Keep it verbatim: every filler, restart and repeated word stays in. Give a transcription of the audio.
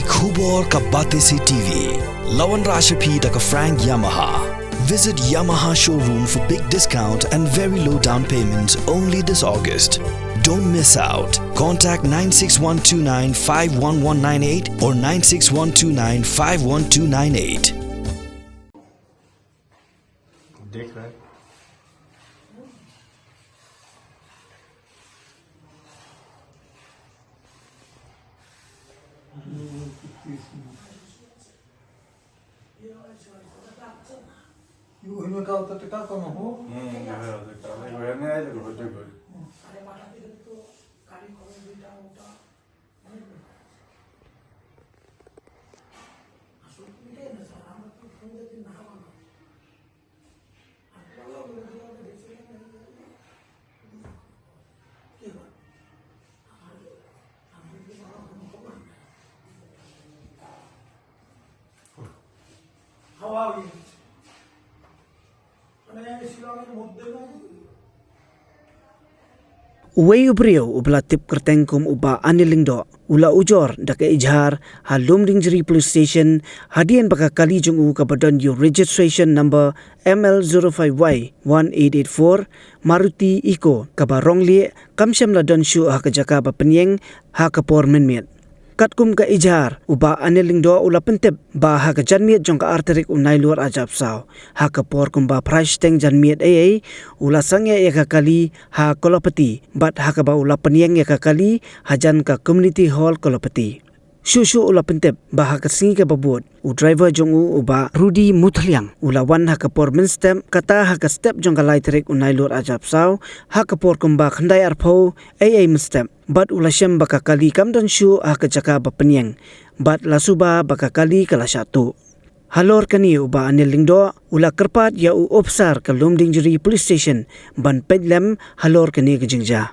Khubor ka Batesi T V. La wanrah sha phi da ka Frank Yamaha. Visit Yamaha showroom for big discount and very low down payment only this August. Don't miss out. Contact nine six one two nine five one one nine eight or nine six one two nine five one two nine eight. देख रहा है। Yu hu yu ka uta teka kono ho. Hmm, ya, ya, ya, ya, ya, ya, ya, ya, ya. Uwei u briew uba la tip kyrteng kum u Bah Anil Lyngdoh u la ujor da ka ejhar ha Lumdiengjri Police Station hadien ba ka kali jong u kaba don ïa u registration number M L zero five Y one eight eight four, Maruti Eeco, kaba rong lieh, kam shym la don shuh ha ka jaka ba pynïeng ha ka por mynmiet. Katkum ka ejhar, u Bah Anil Lyngdoh u la pyntip ba ha ka janmiet jong ka ar tarik u Nailur arhajar arphew saw, ha ka por kumba phra shiteng janmiet eiei, u la sangeh ïa ka kali ha Kolopati, bad ha kaba u la pynïeng ïa ka kali hajan ka Community Hall Kolopati. Shuh shuh u la pyntip ba ha ka sngi kaba bud, u driver jong u, u Bah Rudy Muthliang, u la wan ha ka por mynstep, kata ha ka step jong ka lai tarik u Nailur arhajar arphew saw, ha ka por kumba khyndai arphew eiei mynstep, bad u la shem ba ka kali kam don shuh ha ka jaka ba pynïeng, bad la suba ba ka kali ka la shah tuh. Halor kane, u Bah Anil Lyngdoh u la kyrpad ïa u ophisar ka Lumdiengjri Police Station ban peit lem halor kane ka jingjia.